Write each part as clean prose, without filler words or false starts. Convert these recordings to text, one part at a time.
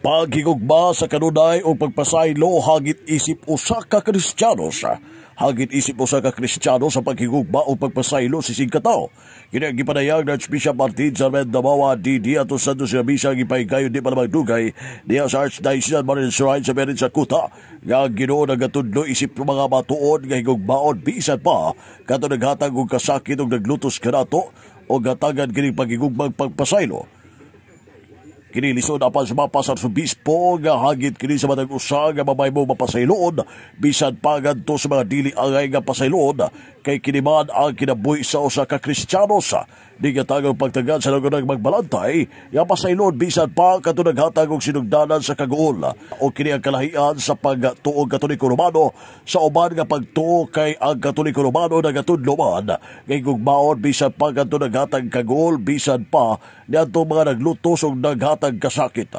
Paghigugma sa kanunay o pagpasaylo hagit isip usa ka Kristiyano sa hagit isip usa ka Kristiyano sa paghigugma o pagpasaylo sa singkatao. Kini ang gipanayag ng Archbishop Martin Sarmiento Mawa D.D. ato sa Santos nga misa gipahigayon di pa namang dugay diha sa Archdiocese Marian Shrine sa Berin sa Kuta nga ang Ginoo nagatudlo isip mga matuod nga higugmaon bisan pa kato naghatag og kasakit og naglutos kanato o gatagan kining paghigugmang pagpasaylo. Kini lisod apan sumapa sa Arsobispo nga hagit kini sa matag usa nga mamahimo mapasayloon bisan pa ngadto sa mga dili angay nga pasayloon kay kini man ang kinabuhi sa usa ka Kristiyano sa di gatagang pagtagad sa nagunang magbalantay nga pasayloon bisan pa kadto naghatag og sinugdanan sa kaguol o kini ang kalahian sa pagtuo Katoliko Romano sa uban nga pagtuo kay ang Katoliko Romano nagatudlo man nga higugmaon bisan pa kadto naghatag kaguol bisan pa niadto mga naglutos og naghatag kasakit.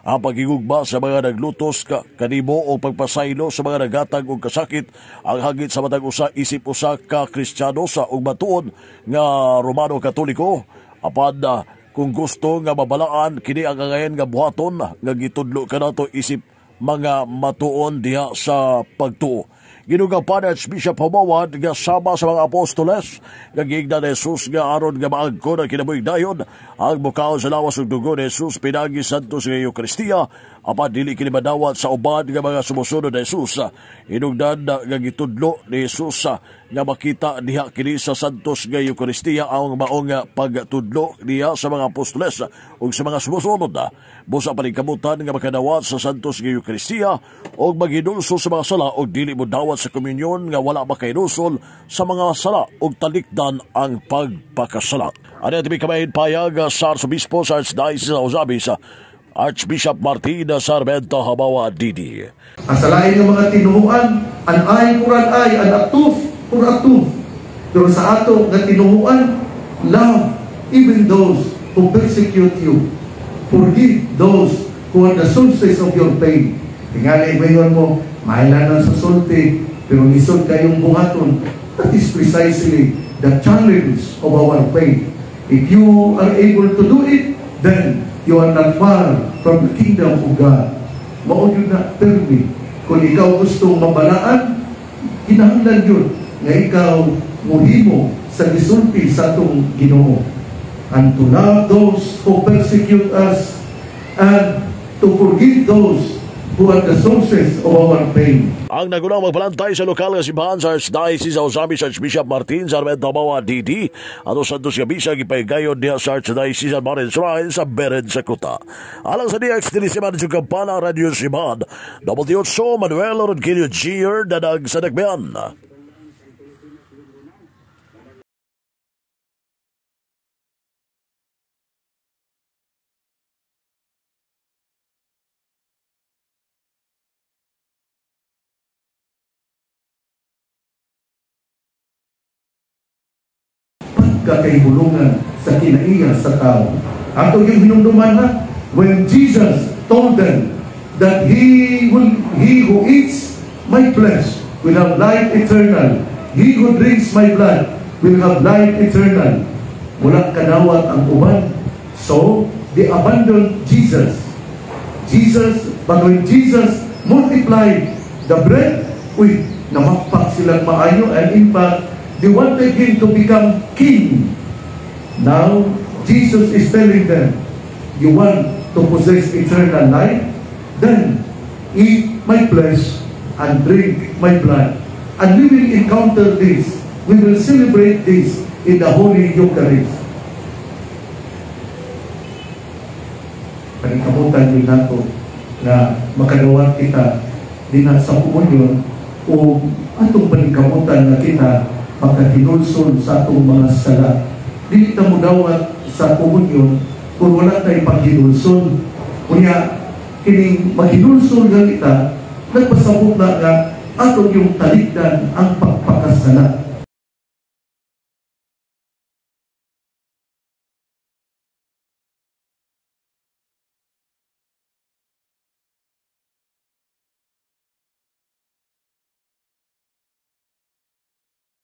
Ang paghigugma sa mga naglutos kanimo o pagpasaylo sa mga naghatag og kasakit ang hagit sa matag usa isip usa ka Kristiyano sa ug matuod nga Romano Katoliko apan kung gusto nga mabalaan kini ang angayan nga buhaton nga gitudlo kanato isip mga matuon diha sa pagtuo. Ginugang pa ni Archbishop Jumawan nga sama sa mga apostoles nga giingnan ni Jesus nga aron nga maangkon ang kinabuhing dayon ang mukaon sa lawas ug dugo ni Jesus pinagi santos nga Eukaristiya apan dili kini madawat sa uban nga mga sumusunod ni Jesus. Hinungdan nga gitudlo ni Jesus nga makita diha kini sa santos nga Eukaristiya ang maong pagtudlo niya sa mga apostoles ug sa mga sumusunod. Busa paningkamutan nga makadawat sa santos nga Eukaristiya ug maghinulsol sa mga sala ug dili mo dawat sa komunyon nga wala makahinulsol sa mga sala ug talikdan ang pagpakasala. Ani at kamahin payag sa Arsobispo sa Archdiocese sa Ozamiz, Archbishop Martin Sarmiento Habawa D.D. Ang sa lain ng mga tinuhuan, an eye for an eye, an a tooth for a tooth. Pero sa ato nga tinuhuan, love even those who persecute you. Forgive those who are the sources of your pain. Tingali, mayon mo, mahailanan sa sulti, pero lisod kayong buhaton. That is precisely the challenge of our faith. If you are able to do it, then you are not far from the kingdom of God. Mao yun na permi. Kung ikaw gustong mabalaan, kinahanglan yun nga ikaw muhimo sa gisulti sa atong Ginoo. And to love those who persecute us and to forgive those who are the sources of our pain. Ang nagunang magbalantay sa lokal nga simbahan sa Archdiocese sa Ozamiz, Archbishop Martin Sarmiento Mawa D.D. Ato santos nga misa gipahigayon diha sa Archdiocese sa Marian Shrine sa Beren sa Kuta. Alang sa DX Telesiman sa Kampana Radio Simbahan, W8 Manuel Ronquillo Jr. Danag sa Nagbian. Pagkakahibulungan sa kinaiya sa tao. Ato yung hinumduman ha, when Jesus told them that he who eats my flesh will have life eternal, he who drinks my blood will have life eternal. Wala kadawat ang uban. So, they abandoned Jesus. But when Jesus multiplied the bread, uy, namakpak silang maayo, and in fact, they wanted him to become king. Now, Jesus is telling them, you want to possess eternal life? Then, eat my flesh and drink my blood. And we will encounter this. We will celebrate this in the Holy Eucharist. Paningkamutan yun nato na makadawat kita din sa komunyon o atong paningkamutan na kita makahinulsol sa atong mga sala. Dili ta modawat sa komunyon kung wala tay paghinulsol. Kunya kining maghinulsol nga kita, nagpasabot na nga atong yung talikdan ang pagpakasala.